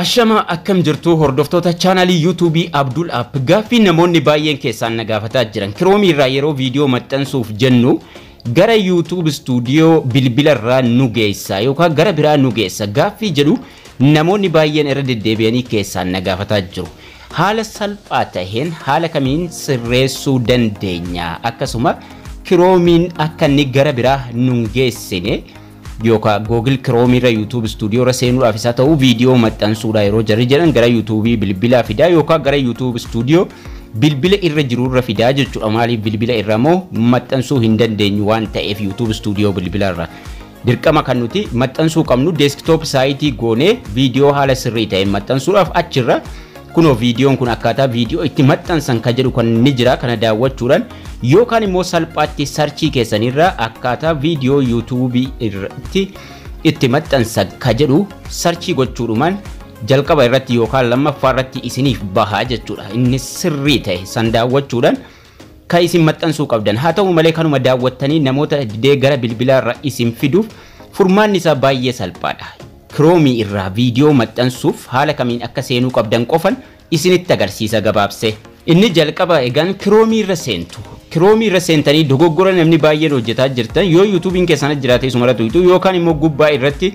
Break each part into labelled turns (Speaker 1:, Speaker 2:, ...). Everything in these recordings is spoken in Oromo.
Speaker 1: Ashama, akkam jirtu hordoftoota chaanalii YouTubeii Abdul App? Gaaffii namoonni baay'een keessaan na gaafataa jiran, Chromeii irraa yeroo viidiyoo maxxansuuf jennu gara YouTube Studio bilbila irraa nu geessa yookaan gara biraa nu geessa gaaffii jedhu namoonni baay'een irra deddeebi'anii keessaan na gaafataa jiru. Haala salphaa taheen haala kamiin sirreessuu dandeenya? Akkasuma Chromeiin akka inni gara biraa nu geessine yookaan Google Chrome irra YouTube Studio irra seenuudhaaf isaa ta'u, viidiyoo maxxansuudha yeroo jarri jedhan gara YouTube bilbilaa fidaa yookaan gara YouTube Studio bilbila irra jiru irra fidaa jechuudha. Maaliif? Bilbila irra immoo maxxansuu hin dandeenyu waan ta'eef. YouTube Studio bilbila irra dirqama kan nuti maxxansuu qabnu desktop siteii goonee viidiyoo haala sirrii ta'een maxxansuudhaaf achirra. Kunoo viidiyoon kun akkaataa viidiyoo itti maxxansan kan jedhu kan ni jira. Kana daawwachuudhaan yookaan immoo salphaatti searchii keessanirra akkaataa viidiyoo YouTubeii irratti itti maxxansan kan jedhu searchii gochuudhumaan jalqaba irratti yookaan lammaffaa irratti isiniif bahaa jechuudha. Inni sirrii ta'e san daawwachuudhaan kan isin maxxansuu qabdan. Haa ta'u malee, kanuma daawwattanii namoota didee gara bilbilaarra isin fiduuf furmaanni isaa baay'ee salphaadha. Chromeii irraa viidiyoo maxxansuuf haala kamiin akka seenuu qabdan qofan isinitti agarsiisa gabaabsee. Inni jalqaba egaan Chromeii irra seentu. Chromeii irra seentanii dogoggora namni baay'een hojjetaa jirtan, yoo YouTubeiin keessan jiraate isuma tuqxu yookaan immoo gubbaa irratti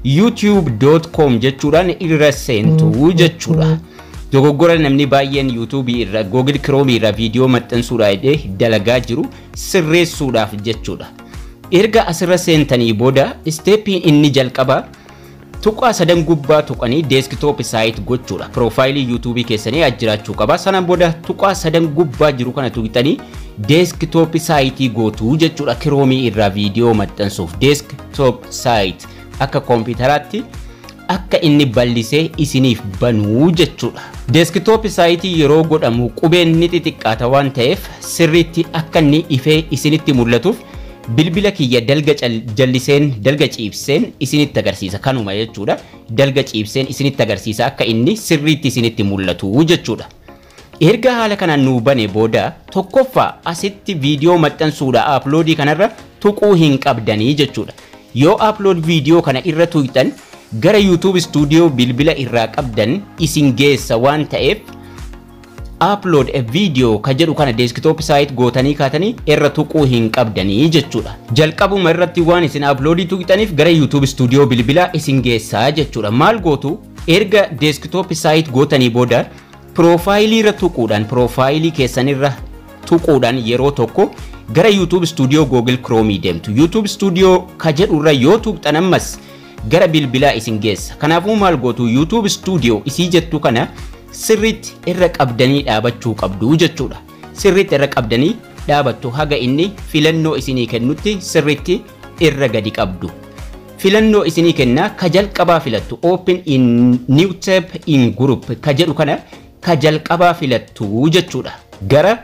Speaker 1: youtube.com jechuudhaan irra seentu jechuudha. Dogoggora namni baay'een YouTubeii irra Google Chrome irra viidiyoo maxxansuudhaa jedhee dalagaa jiru sirreessuudhaaf jechuudha. Erga asirra seentanii booda stepiin inni jalqaba tuqaa sadan gubbaa tuqanii desktop site gochuudha. Profileii YouTubeii keessanii jiraachuu qaba. Sanaan booda tuqaa sadan gubbaa jiru kana tuqxanii desktop siteii gootuu jechuudha. Chromeii irraa viidiyoo maxxansuuf desktop site akka koompitaraatti akka inni bal'isee isiniif banuu jechuudha. Desktop siteii yeroo godhamu qubeen ni xixiqqaata waan ta'eef, sirriitti akka inni ifee isinitti mul'atuuf bilbila kiyya dalga jalliseen, dalga ciibseen isinitti agarsiisa kanuma jechuudha. Dalga ciibseen isinitti agarsiisa akka inni sirriitti isinitti mul'atu jechuudha. Erga haala kanaan nuu bane booda, tokkoffaa asitti viidiyoo maxxansuudha uploadii kanarra tuquu hin qabdanii jechuudha. Yoo upload viidiyoo kana irra tuqxan gara YouTube Studio bilbila irraa qabdan isin geessa waan ta'eef, upload a video ka jedhu kana desktop site gootanii kaatanii irra tuquu hin qabdanii jechuudha. Jalqabuma irratti waan isin uploadii tuqxaniif gara YouTube Studio bilbilaa isin geessaa jechuudha. Maal gootu? Erga desktop site gootanii booda profileii irra tuquudhaan, profileii keessanirra tuquudhaan yeroo tokko gara YouTube Studio Google Chrome deemtu. YouTube Studio ka jedhu irra yoo tuqxan ammas gara bilbilaa isin geessa. Kanaafuu maal gootu? YouTube Studio isii jettu kana sirriitti irra qabdanii dhaabachuu qabdu jechuudha. Sirriitti irra qabdanii dhaabattu, haga inni filannoo isinii kennutti sirriitti irra gadi qabdu. Filannoo isinii kennaa, ka jalqabaa filattu. Open in new tab in group ka jedhu kana ka jalqabaa filattu jechuudha. Gara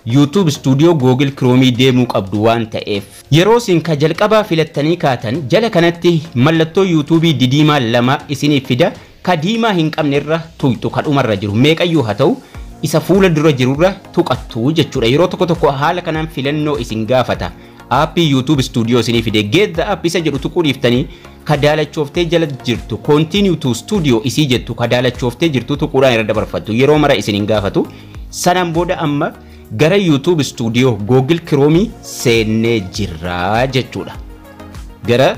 Speaker 1: YouTube Studio Google Chrome deemuu qabdu waan ta'eef. Yeroo isin ka jalqabaa filattanii kaatan jala kanatti mallattoo YouTubeii didiimaa lama isiniif fida. Ka diimaa hin qabne irra tuqxu. Ka dhumarra jiru meeqayyuu haa ta'u, isa fuula dura jirurra tuqattu jechuudha. Yeroo tokko tokko haala kanaan filannoo isin gaafata. Appii YouTube Studio isinii fide, get the app isa jedhu tuquu dhiiftanii ka daalachooftee jala jirtu, continue to studio isii jettu, ka daalachooftee jirtu tuquudhaan irra dabarfattu. Yeroo mara isin hin gaafatu. Sanaan booda amma gara YouTube Studio Google Chrome seennee jirra jechuudha. Gara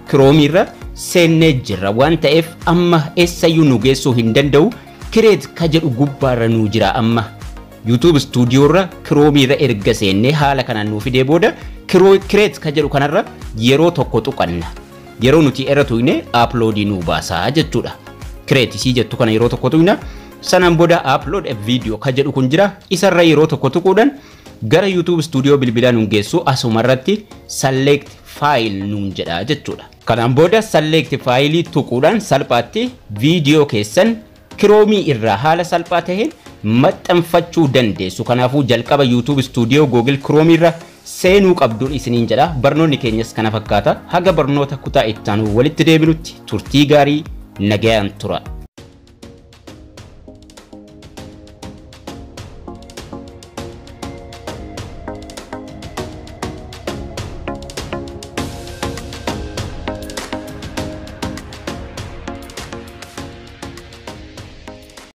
Speaker 1: Chrome irra seennee jirra waan ta'eef amma eessayyuu nu geessuu hin danda'u. Create ka jedhu gubbaarra nuu jira amma. YouTube Studio irra Chrome irra erga seennee haala kanaan nuu fidee booda create ka jedhu kanarra yeroo tokko tuqanna. Yeroo nuti irra tuqne uploadii nuu baasaa jechuudha. Create isii jettu kana yeroo tokko tuqna. Sanaan booda upload a video ka jedhu kun jira. Isarra yeroo tokko tuquudhaan gara YouTube Studio bilbilaa nuun geessu, asumarratti select file nuun jedha jechuudha. Kanaan booda select file tuquudhaan salphaatti viidiyoo keessan Chromeii irraa haala salphaa ta'een maxxanfachuu dandeessu. Kanaafuu jalqaba YouTube Studio Google Chrome irra seenuu qabduun isiniin jedha. Barnoonni keenyas kana fakkaata. Haga barnoota kutaa itti aanu walitti deebinutti turtii gaarii, nagayaan tura.